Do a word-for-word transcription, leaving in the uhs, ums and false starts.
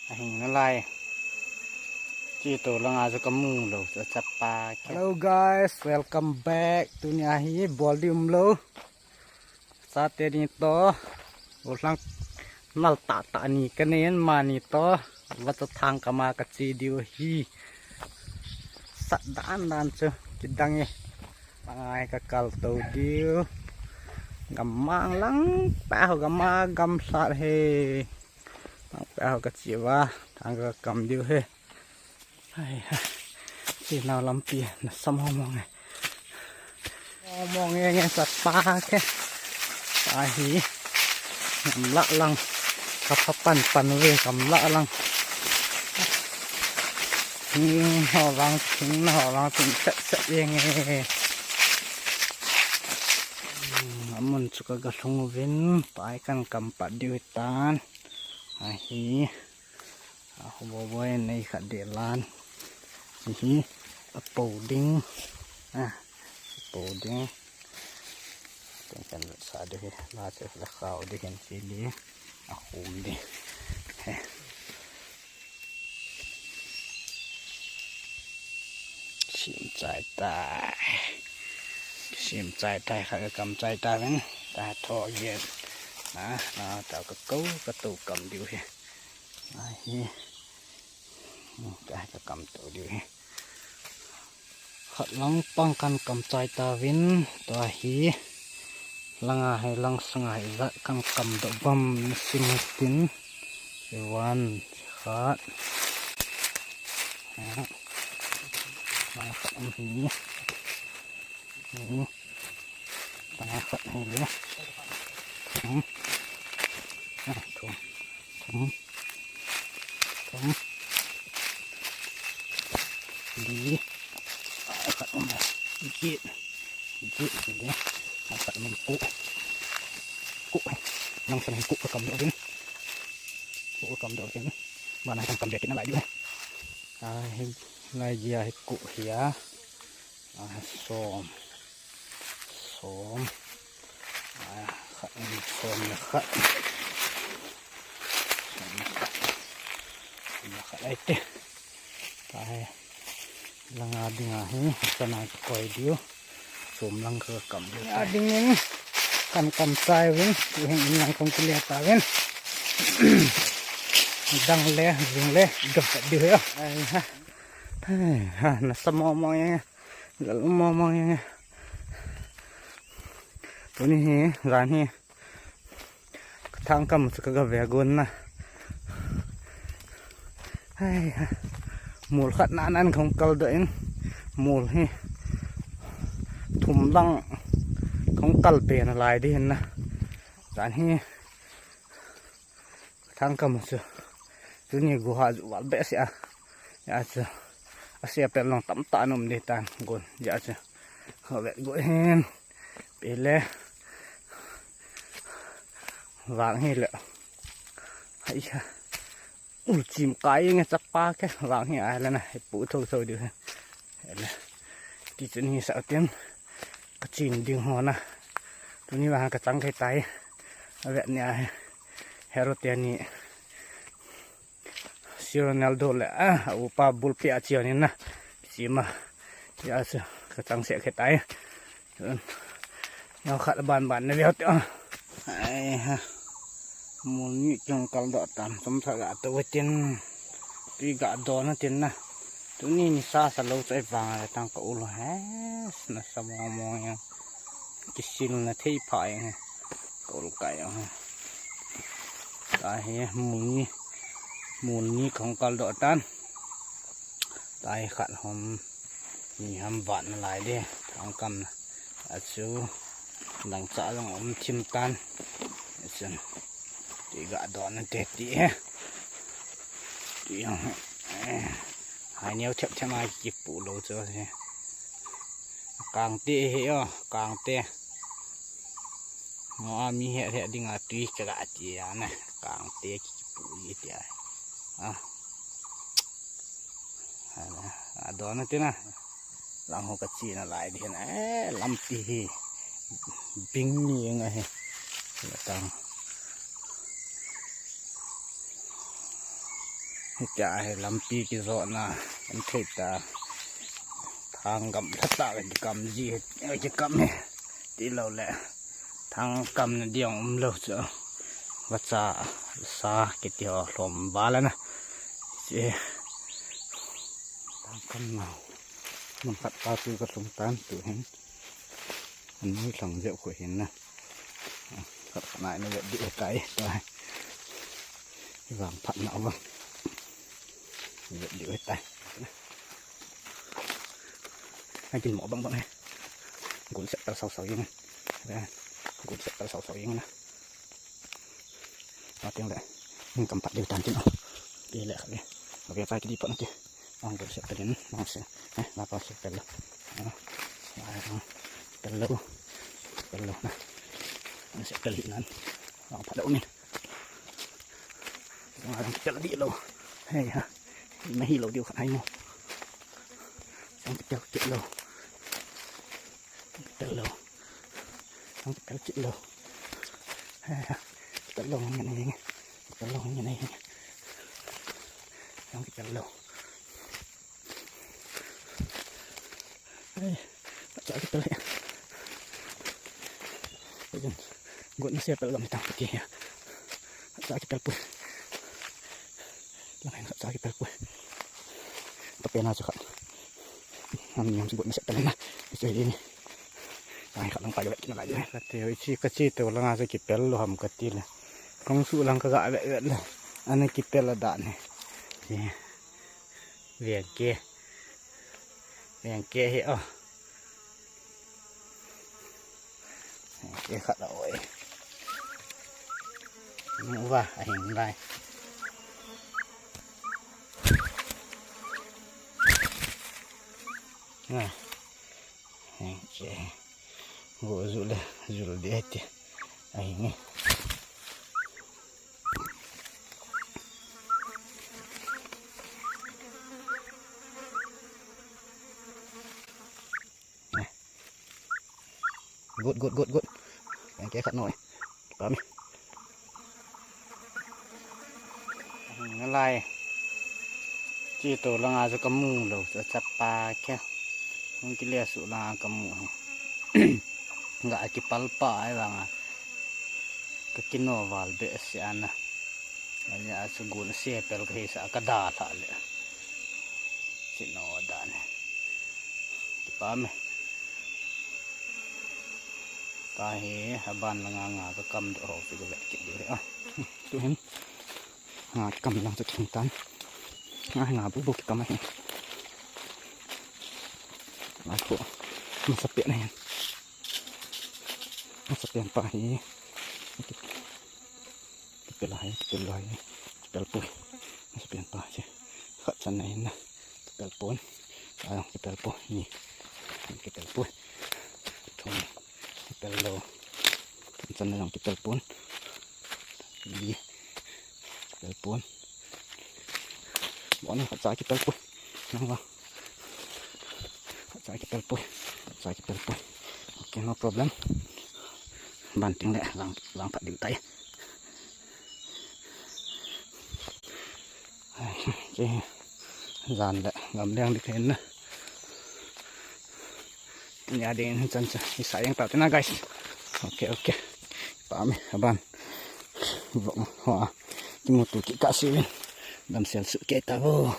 Ahin nalai. Chi to langa chu kamu lou chu chapa. Hello guys, welcome back. Tuni ahi bol di umlou. Sate ni to. Ulang nal ta ta ni kanen mani to. Vacha thang kama kachi diu hi. Sat dan dan chu kidang e. Pangai kakal to diu. Gamang lang pa ho gama gam sat he. Lang pa ho kachi va. Thang kakam diu he. Ai ha. Chi nau lampi na sam ho mong e. Mong e nge sa pa ke. Ahi. Gamla lang. Kapha pan pan ve gamla lang. Thing ho lang, thing na ho lang, thing set set ve nge. Hmm, amun chu kaga lhung uvin, pai kan kam pat diu tan. Ahi. A, ho bo bo e nei khat de lan. Hihi, a po ding. A, a po ding. Teng kan sa de hi, la che la khau de hin chi li. A khum de. He. Sim chai tai. Sim chai tai kha kam chai ta ven. Ta tho yen. Na, na, ta ka ko, ka to kam diu he. Ahi. Hmm, tua hi kakam to diu hi. Khat lang pang kan kam chai ta vin, tua hi. Langa hi lang sanga hi vat kan kam doh bam na sim tin. One, khat. Ha. Khat um hi. Hmm. Tang khat hi le. Thum. Ah, thum. Thum. Thum. Li. Ah, khat um le. Get. Get hi le. Ah, khat um ko. Ko. Nang sang ko ka kam doh vin. Ko ka kam doh vin. Mana kam kam be kit nalai diu. Ah, hi lai jia hi ko hi a. Ah, som. Som. Ah, khat, som le khat. Som le khat. Som le khat ai te. Tahe. Langa dinga hi, sana koi diu. Som lang ka kam diu. A dingin, kan kam chai vin, tu hin in lang kong kile ta vin. Dang le, jing le, dong ka diu ya. Ai ha. Ai ha, na sa mo mo ya. Lal mo mo ya. Tuni hi, jan hi. Ka thang kam chu ka ga ve gon na. Hai ha. Mul khat na nan kong kal doh in. Mul hi. Thum lang kong kal be nalai di hin na. Jan hi. Thang kam chu. Tuni gu ha ju val be sia. Ya chu. A sia pel long tam ta nom de tan gun. Ya chu. Ha vet gu hin. Pe le. Vang hi le. Hai ha. Ul chim kai nge chapa ke. Vang hi ai le na. Pu tho tho diu. Hai le. Ti chu ni sa tin. Ka chin ding ho na. Tuni vang ka chang kai tai. A vet ni a. Hero te ni. Si Ronaldo le a, a upa bul pe a chian in na. Si ma. Ya chu, ka chang se khe tai. Nau khat ban ban na veu te. Ai ha. Mul ni kong kal doh tan, som sa ga to tin. Tui ga do na tin na. Tuni ni sa sa lo chai vang le tang ka ul he. Na sa mo mo ya. Kisil na thei pha ya. Ka ul ka ya. Tahe mul ni, mul ni kong kal doh tan. Tahe khat hom, ni ham vat nalai de, thang kam na. A chu, dang cha long um thim tan. A chun, ti ga doh na te ti he. Ti yang, eh, hai neo thep thep a ki pu lo chu he. Kang te he o, kang te. Ngo a mi he he ding a tui ka ga ti a na. Kang te ki pu i ti a. A. A, a do na ti na. Lang ho ka chi nalai di na. Eh, lampi hi. Bing ni nga he. La tang. Hitia hi lampi kijotna kan thei ta. Thang gamla tah a kikam ji, kikam hi. Tilou le thang kamna ding umlou chu. Vacha sa kiti ho lhom val ana. Che. Thang kamna. Mun khat pa tu kalhung tan tu hin. An nui thlang jep khu hin na. Khat khat nai na vet dih tai, tai. Vang phat na vang. Vet dih tai. Hai kin mo bang bang hai. Gun set tal sau sau jeng. Gun set tal sau sau jeng na. Ateng le. Hin kam pat deu tan tin o. Ti le khat le. Ba ve chai ti di pat na ti. Ang gun set tal in. Ang se. Eh, la pa set tal. Ah. Tal lou. Tal lou na. Ang set tal hi nan. Ang phat lou min. Ang tel di lou. Hei ha. Nahi lou diu khat hai mo. Ang tel di lou. Tel lou. Ang tel di lou. Hei ha. Tel lou ngen ngen. Tel lou ngen ngen. Ang tel lou. Ai, cha ki pel. Gun, gun se pel gam tang ki ya. Cha ki pel pui. Lang cha ki pel pui. Ta pe na cha khat. Am ni am gun se pel na. Che ni. Ai khat lang pa le ki na la. Ka te oi chi ka chi to lang cha ki pel lo ham ka ti le. Kong su lang ka ga ve ve le. Ana ki pel la da ni. Veng ke. Veng ke hi o. Veng ke khat a oi. Nu va, a hing lai. Na. Veng ke. Go zu le, zu le de ti. A hing e. Good, good, good, good. Veng ke khat noi. Pami. Nalai. Chi to langa chu kamu lou, chu chapa khe. Hung kile su langa kamu. Ga kipal pa ai vanga. Ka kino val be se ana. Ania chu gun se pel ka hi sa ka da tha le. Sino dan. Kipah me. Tahi, aban langa nga ka kam doh ho chu ka vet kit diu hi a. Tu hin. Nga ka kam lang chu thung tan. Nga hi nga bu bu kikam ahi. Nga khu. Masa pen ahi. Masa pen pa hi. Kipel hai, kipel hai, kipel poi. Masa pen pa si. Khat chan na hin na. Kipel pon. Ayong kipel po. Ni. Kipel poi. Thum. Kipel lo. Thum chan na jong kipel pon. Li. Kipel pon. Bon, khat cha kipel poi. Nang wa. Cha kipel poi. Cha kipel poi. Okay, no problem. Ban ting le lang, lang phat ding tai. Okay. Jan le gam leng ding hen na. Nia ding hin chan cha. Isa yang ta te na, guys. Okay, okay. Pa me aban. Vlog ho a. Kimuto kit kah seh uvin. Damsel suh kei tauvo.